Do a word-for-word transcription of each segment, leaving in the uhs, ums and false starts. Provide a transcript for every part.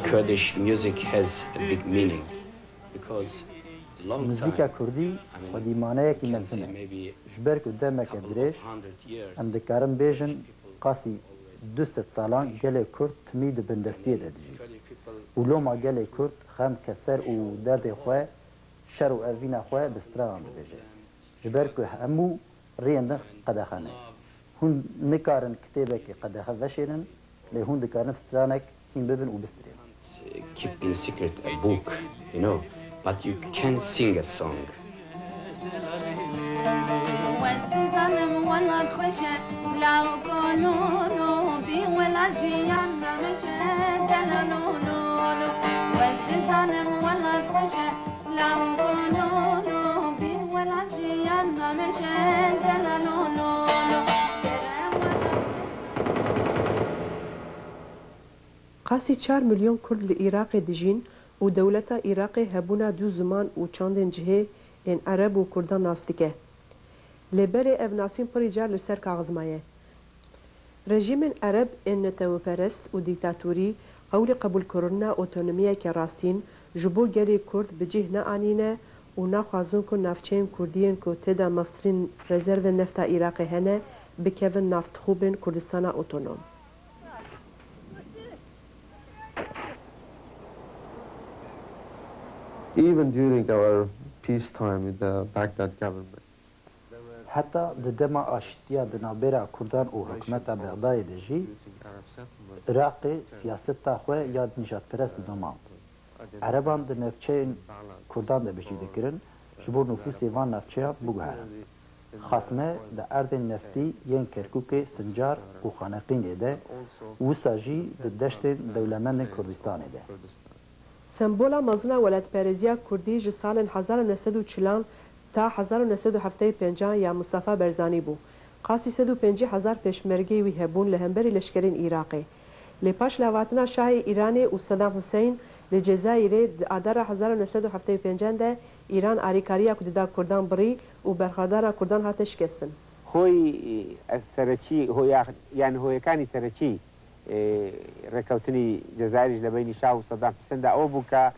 Kurdish music has a big meaning because long Muzîka time, kurdî I mean, xwedîmaneyekî I can mezin say e. Maybe Ji ber ku demeke couple dirêj, of hundred years, em dikarin bêjin, qasî du sed salan gelê Kurd timî di bindestiyê de dijî. Û loma gelê Kurd xem, keser û derdê xwe, şer û evîna xwe bi stranan dibêje. Ji ber ku hemû riyên din qedexe ne. Hûn nikarin kitêbekê qedexe veşêrin, lê hûn dikarin stranek hîn bibin û bistirênin. Keep in secret a book, you know, but you can sing a song. Qasî çar milyon Kurd li Iraqê dijîn û dewleta Iraqê hebûna du ziman û çandên cihê ên Ereb û Kurdan nas dike. Lê berê ev nasîn pirî car li ser kaxiz maye. Rejîmên Ereb ên netewperest û dîktatorî qewlî qebûlkirina otonomiyeke rastîn ji bo gelê Kurd bi cih neanîne û naxwazin ku navçeyên Kurdî yên ku tê de mesrîn rezervên nefta Iraqê hene, bikevin nav tixûbên Kurdistana Otonom. Even during our peacetime with the Baghdad government, Heta di dema aştiya di navbera Kurdan û hikûmeta Bexdayê de jî, Iraqê siyaseta xwe ya nîjadperest didoma. Ereban di navçeyên Kurdan de bijî dikirin, ji bo nufûsê van navçeyan biguherin. Xasme di erdên neftî yên Kerkûkê, Sincar û Xaneqînê de, wisa jî di deştên dewlemendên Kurdistanê de. Sembola mezin a welatperêziya Kurdî ji salên hezar û neh sed û çilan ta hezar û neh sed û heftê û pêncan ya Mustafa Berzanî bû. Qasî sed û pêncî hezar pêşmergeyê wî hebûn li hemberî leşkerên Iraqê. Lê paş li avatina Şahê Îranê û Sedam Huseyn li Cezayirê di Adara hezar û neh sed û heftê û pêncan de Îran arîkariya ku dida Kurdan birî û berxwedana Kurdan hate şikestin. Hoy, e, serekî, hoya, yani hoyekani serekî, e, rêkewtinî Cezayirê ji lebeynî Şah û Sedam Huseyn de ew bû ke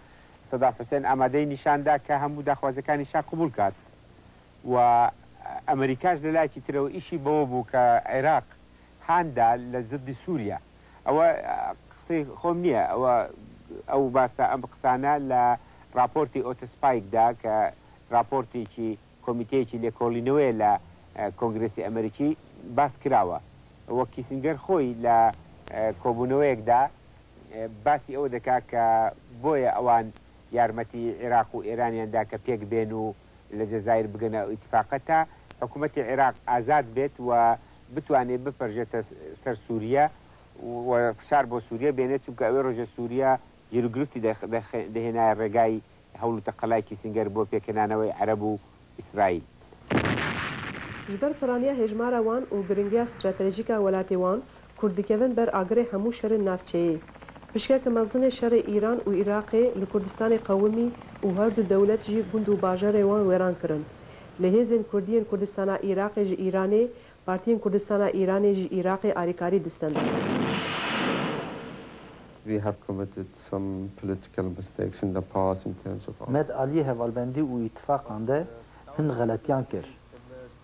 Sedam Huseyn amadeyî nîşan da ke hemû daxwazekani Şah qebûl kat. Û Amerîka ji layekî tire û îşî bewe bû ke Iraq han da li ziddî Sûriye. Ew, e, qisey xwe min niye. Ew, ew basa em qisane li raportê Otis Pike da ke raportêkî komîteyekî lêkolînewê li, e, Kongresê Amerîkî bas kirawe. Wek Kissinger xwe li, e, kobûneweyek de, e, basî ew dike ke boye ewan yarmetî Iraq û Îraniyan da ke pêk bên û li Cezayir bigihine ew îtifaqe ta hikûmetê Iraq azad bêt û bitwanê biperjete ser Sûriye û fişar bo Sûriye bêne, çimkî ew ê roje Sûriye jêrûgirîftî de, de, dihênaye rêgayî hewl û teqelayê Kissinger bo pêkenanewey Ereb û Îsraîl. Ji ber piraniya hejmara wan û giringiya stratejîk a welatê wan, Kurd dikevin ber agirê hemû şerên navçeyê. Pişkeke mezin ê şerê Îran û Iraqê li Kurdistanê qewimî û her du dewlet jî gund û bajarê wan wêran kirin. Lê hêzên Kurdî yên Kurdistana Iraqê ji Îranê, partiyên Kurdistana Îranê ji Iraqê arîkarî distendin. We have committed some political mistakes in the past in terms of our Med aliyê hevalbendî û îtifaqan de hin xeletiyan kir.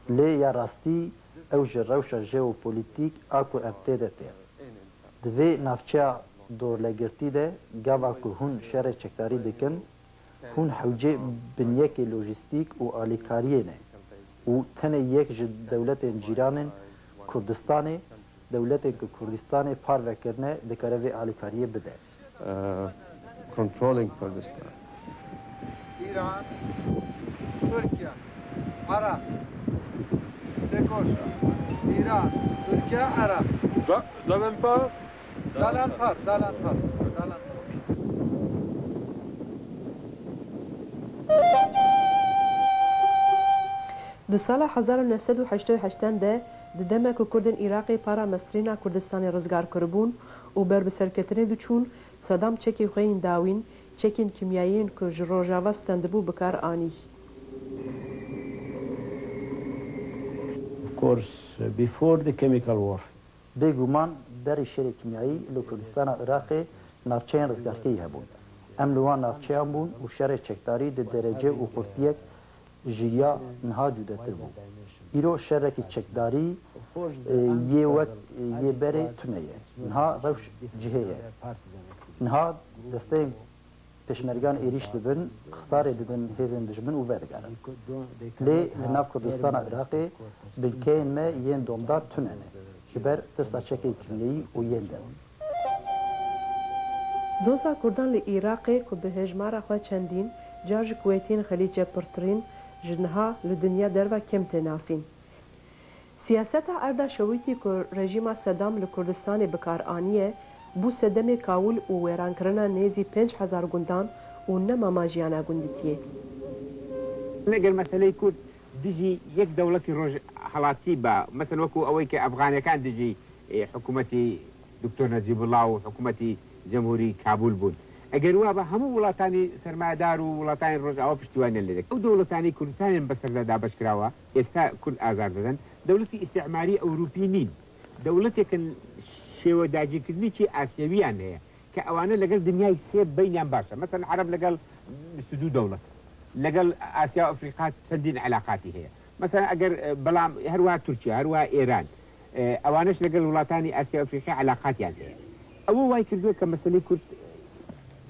Lê ya rastî ew ji rewşa jeopolîtîk a ku em tê de tên. Di vê navçeya dorlegirtî de gava ku hûn şerê çekdarî dikin, hûn hewcê binyekê lojîstîk û alîkariyê ne û tenê yek ji dewletên cîranên Kurdistanê, dewletên ku Kurdistanê parve kirine, dikare vê alîkariyê bide. Uh, controlling Kurdistan. Îran, Tirkiye, Iraq. Têkoşa. Îran, Tirkiye, Iraq. Da-, Davenpar. Dalanpar, Dalanpar, Dalanpar. Di sala hezar û neh sed û heştê û heştan de, di demek ku Kurdên Iraqê para mestirîna Kurdistanê rizgar kiribûn û ber bi serketinê diçûn, Sedam çekê xwe yên dawîn, çekên kîmyayî yên ku ji Rojava stendibû, bi kar anî. Of course, before the chemical warfare. Bêguman Berî şerê kîmyayî li Kurdistana Iraqê navçeyên rizgarkirî hebûn. Em li wan navçeyan bûn û şerê çekdarî di derece û qurtiyek ji ya niha cudetir bû. Îro şerekî çekdarî, e, yê wek, e, yê berê tune ye. Niha rewş cihê ye. Niha desteyên pêşmergan êrîş dibin, xisarê didin hêzên dijmin û vedigerin. Lê li nav Kurdistana Iraqê bilkeyên me yên domdar tune ne, ji ber tirsa çekên kîmyeyî û yên derûnî. Doza Kurdan li Iraqê ku bi hejmara xwe çendîn car ji Kuweytên Xelîce pirtirîn, ji niha li dinya derve kêm tê nasîn. Siyaseta erda şewitî ku rejîma Sedam li Kurdistanê bi kar aniye, bû sedemê kawil û wêrankirina nêzî pênc hezar gundan û nema ma jiyana gunditiyê. Eger meseleyê Kurd dijî yek dewletî rojhelatî be, mesela wekû eweyke Efxanekan dijî, e, hikûmetî Doktor Necîbullah û hikûmetî Cemhûrî Kabûl bûn. Eger wa be, hemû welatanî sermayedar û welatanên Rojava piştîwaniyan lê dikin. Ew dewletanî Kurdistanê yên bi ser de dabeş kirawa, ئێستا کورد ئازار دەدەن، دەوڵەتی ئیستیعماری ئەوروپی نین. دەوڵەتێکن شێوە داگیرکردنێکی ئاسیەویان هەیە کە ئەوانە لەگەڵ دنیای سێ بەینیان باشە. مەسەلەن عەرەب لەگەڵ بیست و دوو دەوڵەت، لەگەڵ ئاسیا و ئەفریقا چەندین عەلاقاتی هەیە. مەسەلەن ئەگەر، ئە، بەڵام هەروەها تورکیا، هەروەها ئێران، ئە، ئەوانەش لەگەڵ وڵاتانی ئاسیا و ئەفریقا عەلاقاتیان هەیە. ئەوە وای کردووە کە مەسەلەی کورد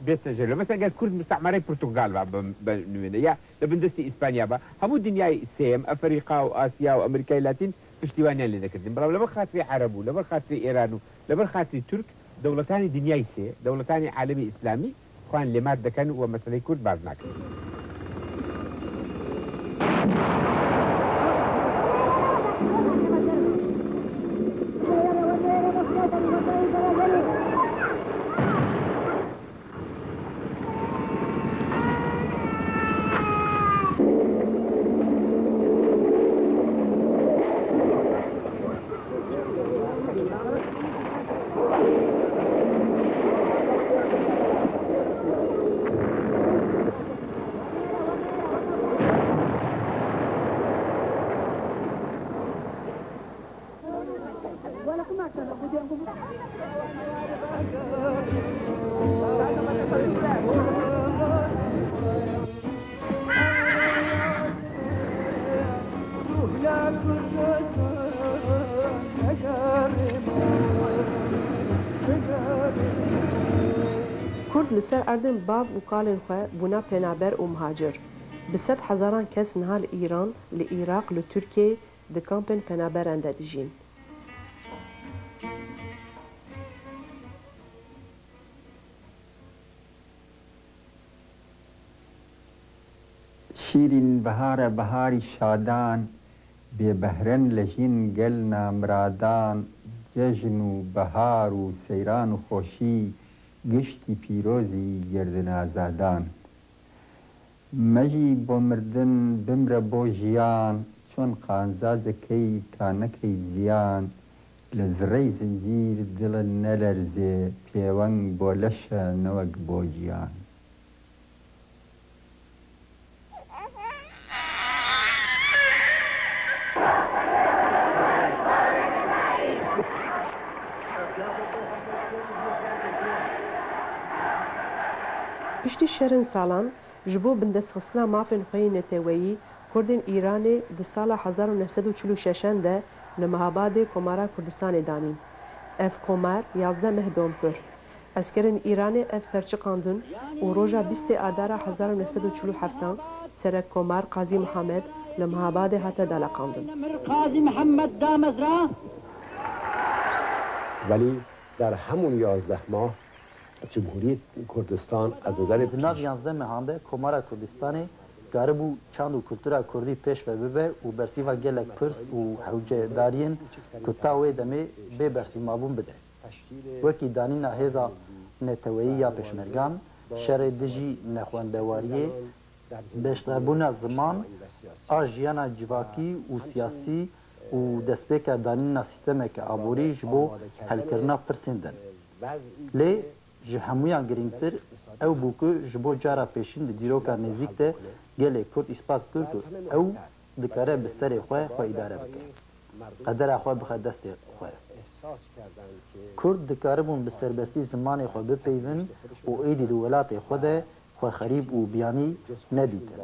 بێتە ژێر. مەسەلەن ئەگەر کورد مستعمرەی پورتوگال بە، بە، بە نموێنە، یا لە بندەستی ئیسپانیا بە، هەموو دنیای سێیەم، ئەفریقا و ئاسیا و ئەمریکای لاتین پشتیوانیان لێ دەکردن. بەڵام لەبەر خاتری عەرەب و لەبەر خاتری ئێران و لەبەر خاتری تورک، دەوڵەتانی دنیای سێ، دەوڵەتانی عالەمی ئیسلامی خۆیان لێمات دەکەن و مەسەلەی کورد باز ناکەن. Kurd li ser erdên bav û kalên xwe bûna penaber û muhacir. Bi sed hezaran kes niha li Îran, li Iraq, li Tirkiyeyê di kampên penaberan de dijîn. Şîrîn bihar e, biharî şadan, bêbehre in lejîn gel namiradan, cejn û bihar û seyran û xweşî, giştî pîrozî girdin azadan. Me jî bo mirdin bimre bo jiyan, çon qanca dikey ta nekey ziyan, li zirey zincîr dil nelerze, pêweng bo leş e ne wek bo jiyan. Piştî şerin salan, ji bo bindestxistina mafên xwe yê neteweyî, Kurdên Îranê di sala hezar û neh sed û çil û şeşan de li Mehabadê Komara Kurdistanê danîn. Ev komar yazdeh meh dom kir. Eskerên Îranê ev perçiqandin û roja bîstê Adara hezar û neh sed û çil û heftan Serek Komar Qazî Mihemed li Mehabadê hate daleqandin. Qazî Mihemed damezra. Welî der hemun yazdeh mah Cumhuriyet Kurdistan ez ederê Di nav yazdeh mehan de Komara Kurdistanê karibû çand û kultura kurdî pêş ve bibe û bersîva gelek pirs û hewcedariyên ku ta wê demê bê bersîvmabûn bide. Wekî danîna hêza neteweyî ya pêşmergan, şerê dijî nexwendewariyê, beşdarbûna ziman a jiyana civakî û siyasî û destpêka danîna sîstemeke aborî ji bo helkirina pirsên din. Lê ji hemûyan girîngtir ew bû ku ji bo cara pêşîn di dîroka nêzîk de gelê Kurd îspat kir ku ew dikare bi serê xwe xwe îdare bike. Qedera xwe bixe destê xwe. Kurd dikaribûn bi serbestî zimanê xwe bipeyvin û êdî di welatê xwe de xwe xerîb û biyanî nedîtin.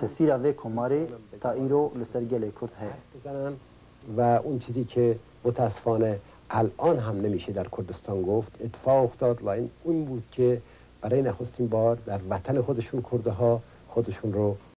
Tesîra vê komarê ta îro li ser gelê Kurd heye. و اون چیزی که متاسفانه الان هم نمیشه در کردستان گفت، اتفاق افتاد و این این بود که برای نخستین بار در وطن خودشون کردها خودشون رو